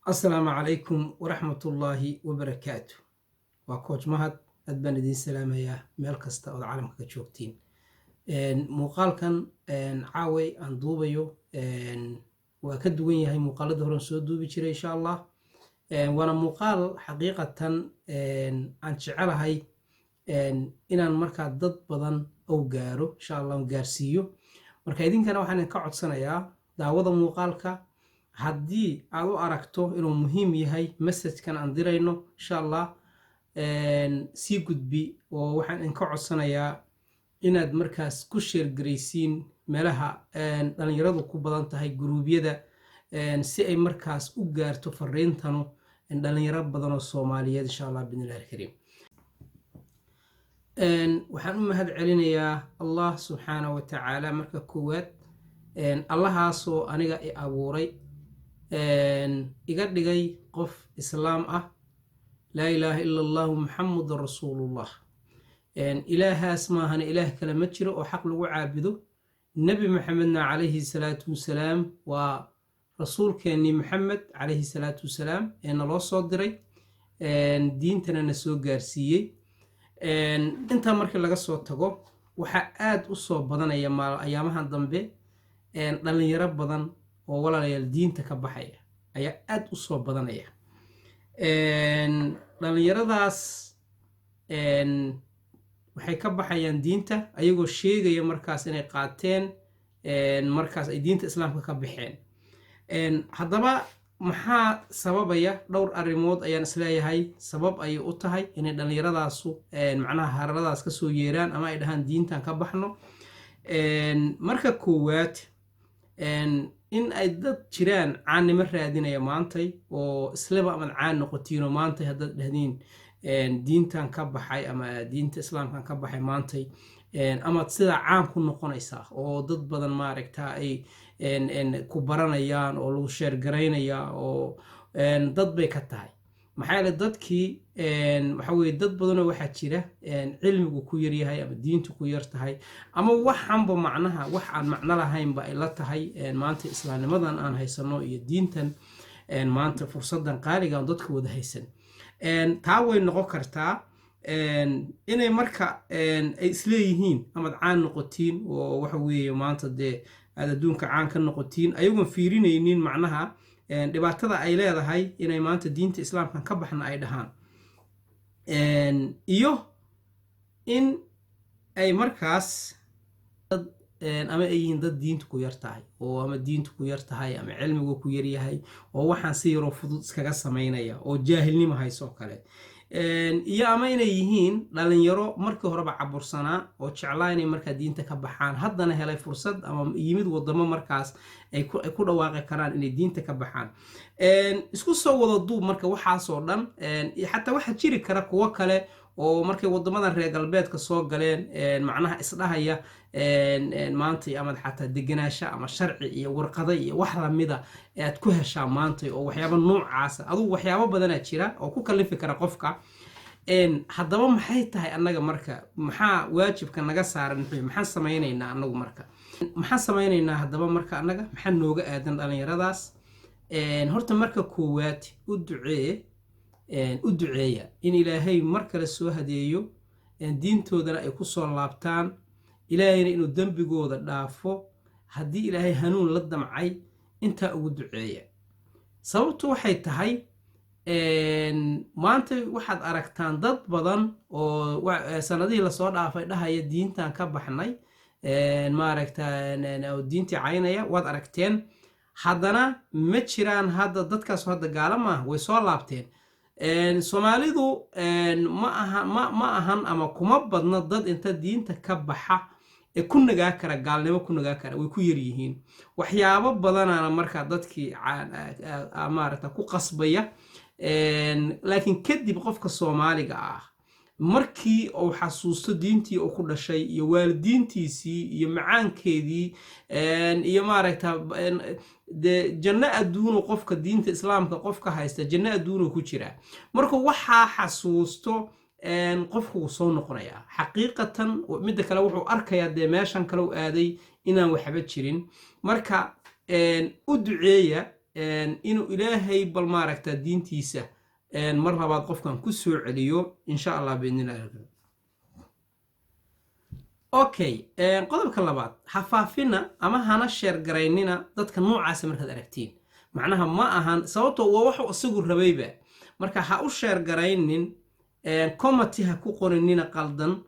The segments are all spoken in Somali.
Asalaamu calaykum waraxmatullaahi wabarakaatu. Waa Coach Mahad, aad baan idiin salaamayaa meel kasta ood caalamka ka joogtiin. Muuqaalkan caaway aan duubayo waa ka duwan yahay muuqaalada horen soo duubi jiray, insha Allah. Waana muuqaal xaqiiqatan aan jecelahay inaan markaa dad badan ou gaaro, insha Allah, gaarsiiyo. Marka idinkana waxaan idinka codsanayaa daawada muuqaalka. Haddii aad u aragto inuu muhiim yahay messagekan aan dirayno, insha Allah, sii gudbi, oo waxaan idinka codsanayaa inaad markaas ku share garaysiin meelaha dhalinyaradu ku badan tahay, guruubyada, si ay markaas u gaarto fariintanu dhalinyaro badan oo Soomaaliyeed, insha Allah, biidnillahi alkariim. Waxaan u mahad celinayaa Allah subxaana wa tacaala marka koowaad, Allahaasoo aniga i abuuray, iga dhigay qof Islaam ah. Laa ilaaha ila Allahu, Muxamadun rasuulullah. Ilaahaas maahana ilaah kale ma jiro oo xaq lagu caabudo. Nebi Maxamedna calayhi salaatu wasalaam waa rasuulkeennii Maxamed calayhi salaatu wasalaam ee naloo soo diray, diintana na soo gaarsiiyey. Intaa markii laga soo tago, waxaa aad u soo badanaya ayaamahan dambe dhalinyaro badan oo, walaalayaal, diinta ka baxaya ayaa aad u soo badanaya. Dhalinyaradaas waxay ka baxayaan diinta ayagoo sheegaya markaas inay qaateen, markaas ay diinta Islaamka ka baxeen. Haddaba maxaa sababaya? Dhowr arrimood ayaan isleeyahay sabab ayay u tahay inay dhallinyaradaasu macnaha hararadaas kasoo yeeraan ama ay dhahaan diintan ka baxno. Marka koowaad, in ay dad jiraan caannimo raadinaya maantay oo isleba amaad caan noqotiinoo maantay haddaad dhahdiin diintan ka baxay ama diinta Islaamkan ka baxay maantay, amaad sidaa caan ku noqonaysaa oo dad badan maaragta ay ku baranayaan oo lagu share garaynaya oo dad bay ka tahay. Maxaa yeele, dadkii waxa weye dad badanoo waxaa jira cilmigu ku yaryahay ama diintu ku yar tahay ama waxanba macnaha wax aan macno lahaynba ay la tahay maanta islaamnimadan aan haysano iyo diintan maanta fursadan qaaliga aan dadka wada haysan. Taa way noqon kartaa inay marka ay isleeyihiin amaad caan noqotiin oo waxa weeye maanta dee aad adduunka caan ka noqotiin, ayagoon fiirinaynin macnaha dhibaatada ay leedahay inay maanta diinta Islaamkan ka baxna ay dhahaan, iyo in ay markaas dad ama ay yihiin dad diinta ku yar tahay oo ama diinta ku yar tahay ama cilmigu ku yaryahay oo waxaan si yaroo fudud iskaga samaynaya oo jaahilnimo hayso kale, iyo ama inay yihiin dhalinyaro markii horeba cabursanaa oo jeclaa inay markaa diinta ka baxaan, haddana helay fursad ama yimid wadamo markaas ay ku dhawaaqi karaan inay diinta ka baxaan. Isku soo wada duub, marka waxaasoo dhan, xataa waxaa jiri kara kuwo kale oo markay wadamadan reer galbeedka soo galeen macnaha isdhahaya maantay amaad xataa deganaasho ama sharci iyo warqada iyo wax lamida aad ku heshaa maantay, oo waxyaaba noocaasa. Adugu waxyaabo badanaa jira oo ku kalifi kara qofka. Haddaba maxay tahay annaga marka? Maxaa waajibka naga saaran? Muxuu maxaan samaynaynaa annagu marka? Maxaan samaynaynaa haddaba marka annaga? Maxaa nooga aadan dhalinyaradaas? Horta marka koowaad, u ducee, u duceeya in Ilaahay mar kale soo hadeeyo, diintoodana ay ku soo laabtaan, Ilaahayna inuu dembigooda dhaafo haddii Ilaahay hanuun la damcay. Intaa ugu duceeya. Sababtu waxay tahay, maanta waxaad aragtaan dad badan oo sanadihii lasoo dhaafay dhahaya diintan ka baxnay, maaragta, oo diintii caynaya waad aragteen. Haddana ma jiraan hadda dadkaas hadda gaalo maaha, way soo laabteen. Soomaalidu ma aha, ma ahan ama kuma badna dad inta diinta ka baxa ee ku nagaa kara gaalnimo, ku nagaa kara way ku yar yihiin. Waxyaabo badanaana markaa dadkii maaragta ku qasbaya. Laakiin kadib qofka Soomaaliga ah markii uu xasuusto diintii uu ku dhashay iyo waalidiintiisii iyo macaankeedii iyo maaragta dee janno adduunu, qofka diinta Islaamka qofka haysta janno adduunu ku jiraa. Markuu waxaa xasuusto, qofku wuu soo noqonayaa xaqiiqatan. Midda kale, wuxuu arkayaa dee meeshan kale u aaday inaan waxba jirin. Marka u duceeya. Inuu Ilaahay bal maaragta diintiisa mar labaad qofkan ku soo celiyo, insha Allah, biidnillahi. Okay, qodobka labaad: ha faafina ama hana share garaynina dadka noocaasa markaad aragtiin. Macnaha ma ahan, sababtoo waa waxu isagu rabayba. Marka ha u share garaynin, comment ha ku qorinina qaldan,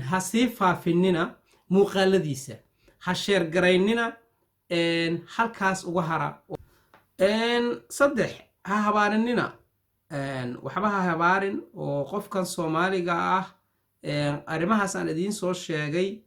ha sii faafinina muuqaaladiisa, ha share garaynina, halkaas uga hara. Saddex, ha habaarinina. Waxba ha habaarin oo qofkan Soomaaliga ah arrimahaas aan idiin soo sheegay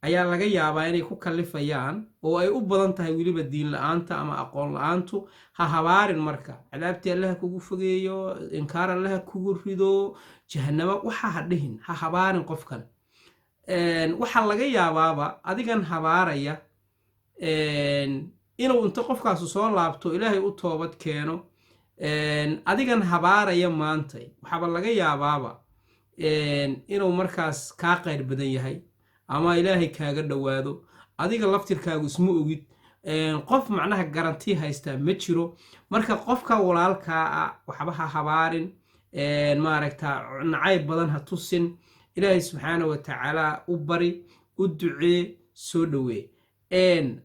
ayaa laga yaabaa inay ku kallifayaan, oo ay u badan tahay weliba diin la-aanta ama aqoon la-aantu. Ha habaarin marka, cadaabtii Allaha kugu fogeeyo, inkaar Allaha kugu rido, jahanamo, waxa ha dhihin. Ha habaarin qofkan. Waxaa laga yaabaaba adigan habaaraya inuu inta qofkaasu soo laabto, Ilaahay u toobad keeno. Adigan habaaraya maantay, waxaaba laga yaabaaba inuu markaas kaa qayr badan yahay ama Ilaahay kaaga dhowaado. Adiga laftirkaagu isma ogid. Qof macnaha guarantee haystaa ma jiro. Marka qofka walaalkaa ah waxba ha habaarin, maaragta nacayb badan ha tusin. Ilaahay subxaana wa tacaala u bari, u ducee, soo dhowee.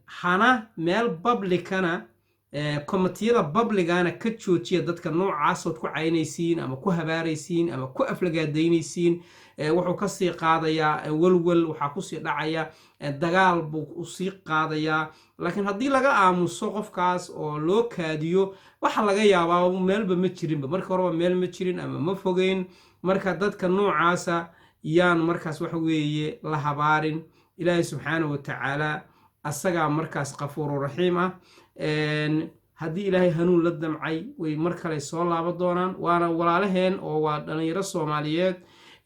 Hana meel publicana, commentiyada publicgana ka joojiya dadka noocaasood ku caynaysiin ama ku habaaraysiin ama ku aflagaadaynaysiin. Wuxuu kasii qaadayaa welwel, waxaa kusii dhacaya dagaal buu usii qaadayaa. Laakiin haddii laga aamuso qofkaas oo loo kaadiyo, waxa laga yaabaa meelba ma jirinba, marka horeba meel ma jirin ama ma fogeyn. Marka dadka noocaasa yaan markaas waxa weeye la habaarin. Ilaahay subxaana wa tacaala asagaa markaas qafuuru raxiim ah. Haddii Ilaahay hanuun la damcay, way mar kale soo laaban doonaan. Waana walaalaheen oo waa dhalinyaro Soomaaliyeed,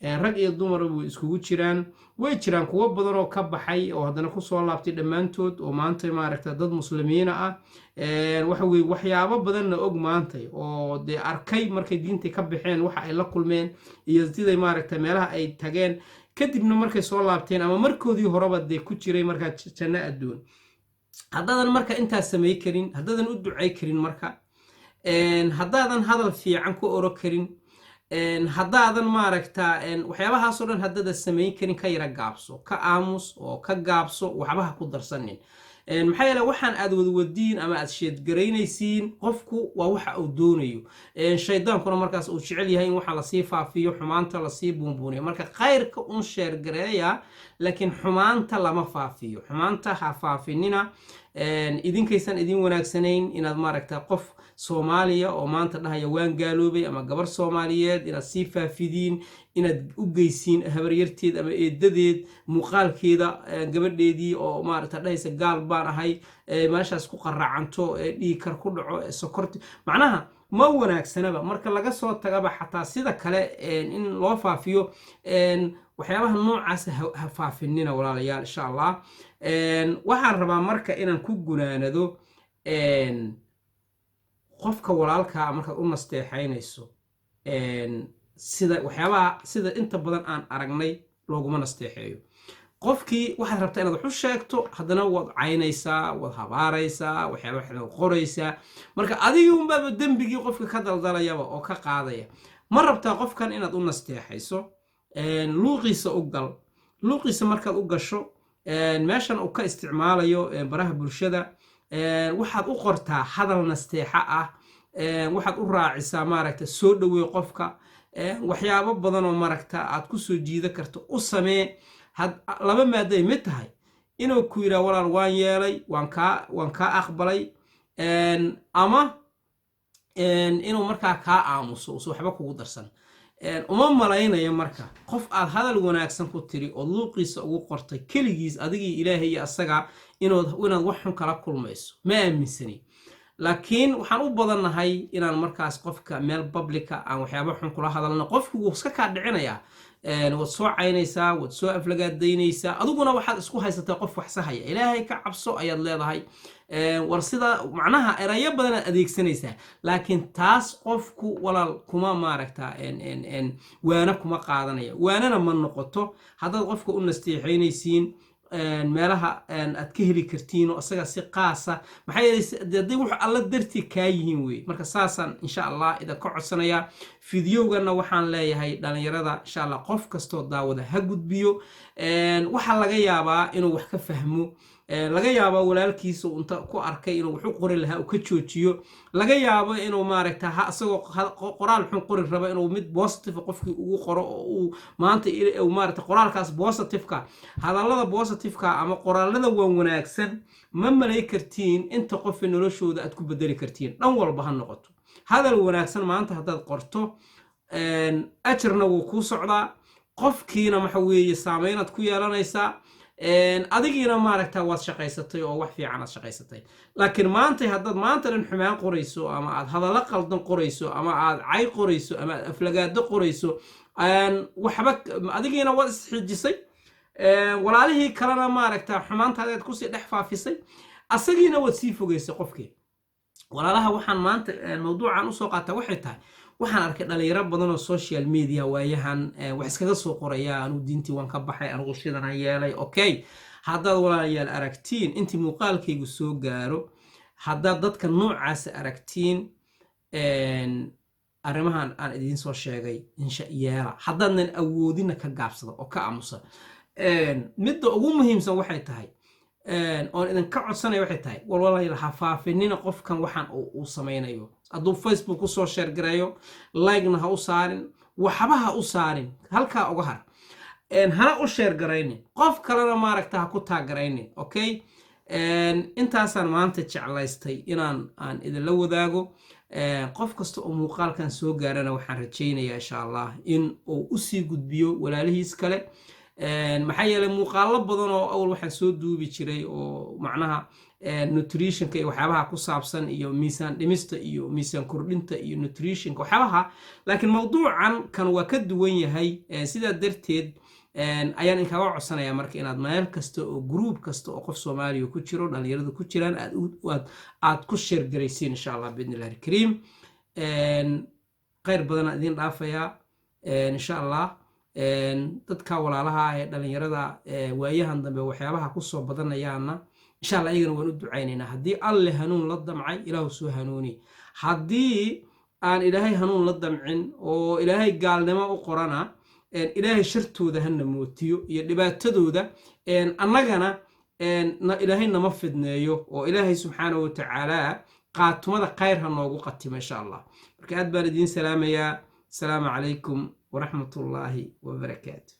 rag iyo dumarba way iskugu jiraan. Way jiraan kuwo badan oo ka baxay oo haddana kusoo laabtay dhammaantood, oo maanta maaragta dad Muslimiina ah, waxa weye waxyaabo badanna og maantay, oo dee arkay markay diintay ka baxeen waxa ay la kulmeen iyo siday maaragta meelaha ay tageen kadibna markay soo laabteen, ama markoodii horeba dee ku jiray markaa janno adduun. Haddaadan marka intaas samay karin, haddaadan u ducay karin, marka haddaadan hadal fiican ku oro karin, haddaadan maaragta waxyaabahaasoo dhan haddaadan samayn karin, ka yara gaabso, ka aamus oo ka gaabso, waxbaha ku darsanin. Maxaa yeele waxaan aad wadwadiin ama aad share garaynaysiin qofku waa waxa uu doonayo. Shaydaankuna markaas uu jecel yahay in waxa lasii faafiyo, xumaanta lasii buunbuuniyo. Marka khayrka un share gareeya, laakiin xumaanta lama faafiyo. Xumaanta ha faafinina. Idinkaysan idin wanaagsanayn inaad maaragta qof Soomaaliya oo maanta dhahaya "waan gaaloobay" ama gabar Soomaaliyeed inaad sii faafidiin, inaad u geysiin habaryarteed ama eedadeed muuqaalkeeda, gabadheedii oo maaragta dhahaysa "gaal baan ahay", meeshaas ku qaracanto, dhiig kar ku dhaco, sokorti, macnaha ma wanaagsanaba. Marka laga soo tagaba xataa sida kale in loo faafiyo waxyaabaha noocaas, ha faafinina walaalayaal, insha Allah. Waxaan rabaa marka inaan ku gunaanado: qofka walaalkaa markaad u nasteexaynayso, sida waxyaabaha sida inta badan aan aragnay looguma nasteexeeyo. Qofkii waxaad rabtaa inaad wax u sheegto, haddana waad caynaysaa, waad habaaraysaa, waxyaaba waxaad qoraysaa. Marka adigii unbaaba dembigii qofka ka daldalayaba oo ka qaadaya. Ma rabtaa qofkan inaad u nasteexayso? Luuqiisa u gal. Luuqiisa markaad u gasho, meeshan uu ka isticmaalayo baraha bulshada, waxaad u qortaa hadal nasteexa ah, waxaad u raacisaa maaragta soo dhowey qofka, waxyaabo badan oo maaragta aad ku soo jiida karto u samee. Laba maaday mid tahay: inuu ku yidhaha "Walaal, waan yeelay, waan kaa aqbalay", ama inuu markaa kaa aamuso, usa waxba kugu darsan. Uma malaynayo marka qof aad hadal wanaagsan ku tiri ood luuqiisa ugu qortay keligiis, adigii Ilaahay iyo asaga, inaad wax xun kala kulmayso ma aaminsani. Laakiin waxaan u badannahay inaan markaas qofka meel publica aan waxyaaba xun kula hadalno. Qofku wuu iska kaa dhicinayaa, waad soo caynaysaa, waad soo aflagaadaynaysaa, adiguna waxaad isku haysataa qof wax sahaya. "Ilaahay ka cabso" ayaad leedahay, war sida macnaha erayo badanaad adeegsanaysaa. Laakiin taas qofku walaal kuma maaragta waana kuma qaadanaya, waanana ma noqoto. Haddaad qofka u nasteexaynaysiin, Meelaha aad ka heli kartiin oo isaga si qaasa, maxaa yeelay haddii wuxuu Alla dartii kaa yihiin wey. Marka saasaan insha Allah idinka codsanayaa. Videogana waxaan leeyahay dhalinyarada, insha Allah qof kastoo daawada ha gudbiyo. Waxaa laga yaabaa inuu wax ka fahmo, laga yaabaa walaalkiisa inta ku arkay inuu wax u qori lahaa uu ka joojiyo, laga yaabo inuu maaragta isagoo qoraal xun qori rabo inuu mid positive qofkii ugu qoro, oo uu maanta maaragta qoraalkaas positiveka, hadallada positiveka ama qoraalada waan wanaagsan. Ma malay kartiin inta qofi noloshooda aad ku bedeli kartiin, dhan walba ha noqoto. Hadal wanaagsan maanta haddaad qorto, ajarna wuu kuu socdaa, qofkiina waxa weeye saameynaad ku yeelanaysaa, adigiina maaragta waad shaqaysatay oo wax fiican aad shaqaysatay. Laakiin maanta haddaad maanta dhan xumaan qorayso, ama aad hadallo qaldan qorayso, ama aad cay qorayso, ama aad aflagaado qorayso, waxba adigiina waad isxijisay, walaalihii kalena maaragta xumaantaadaad kusii dhex faafisay, asagiina waad sii fogeysay qofkii. Walaalaha, waxaan maanta mawduucan usoo qaataa waxay tahay, waxaan arkay dhalinyaro badan oo social media waayahan wax iskaga soo qoraya: "Anugu diintii waan ka baxay, anugu sidan yeelay." Okay, haddaad walaalayaal aragtiin intii muuqaalkaygu soo gaaro, haddaad dadka noocaasa aragtiin, arrimahan aan idiin soo sheegay insha yeela. Haddaadnan awoodina, ka gaabsada oo ka aamusa. Midda ugu muhiimsan waxay tahay oon idinka codsanaya waxay tahay, walwalayaal, ha faafinina qofkan waxaan uu samaynayo. Hadduu Facebook kusoo share gareeyo, like-na ha u saarin, waxba ha u saarin, halkaa uga har, hana u share garaynin, qof kalena maaragta ha ku tag garaynin. Okay, intaasaan maanta jeclaystay inaan aan idinla wadaago. Qof kasta oo muuqaalkan soo gaarana waxaan rajaynayaa insha Allah in uu usii gudbiyo walaalihiis kale. Maxaa yeelay muuqaalo badan oo awal waxaan soo duubi jiray oo macnaha nutritionka iyo waxyaabaha ku saabsan, iyo miisaan dhimista iyo miisaan kordhinta iyo nutritionka waxyaabaha, laakiin mawduucan kan waa ka duwan yahay. Sidaa darteed ayaan inkaga codsanayaa marka inaad meel kasta oo group kasta oo qof Soomaaliya ku jiro, dhalinyaradu ku jiraan, aad ku share garaysiin insha Allah biidni illahi alkariim. Khayr badanaa idiin dhaafayaa insha Allah. Dadka walaalaha ah ee dhalinyarada waayahan dambe waxyaabaha kusoo badanayaana, insha Allah iyagana waan u ducaynaynaa. Haddii Alle hanuun la damcay, Ilaahu soo hanuuni. Haddii aan Ilaahay hanuun la damcin oo Ilaahay gaalnimo u qorana, Ilaahay shartooda hana mootiyo iyo dhibaatadooda, annagana Ilaahay nama fidneeyo, oo Ilaahay subxaanahu watacaala qaatumada khayr ha noogu qatimo insha Allah. Marka aad baan idiin salaamayaa. Asalaamu calaykum waraxmatullaahi wabarakaatu.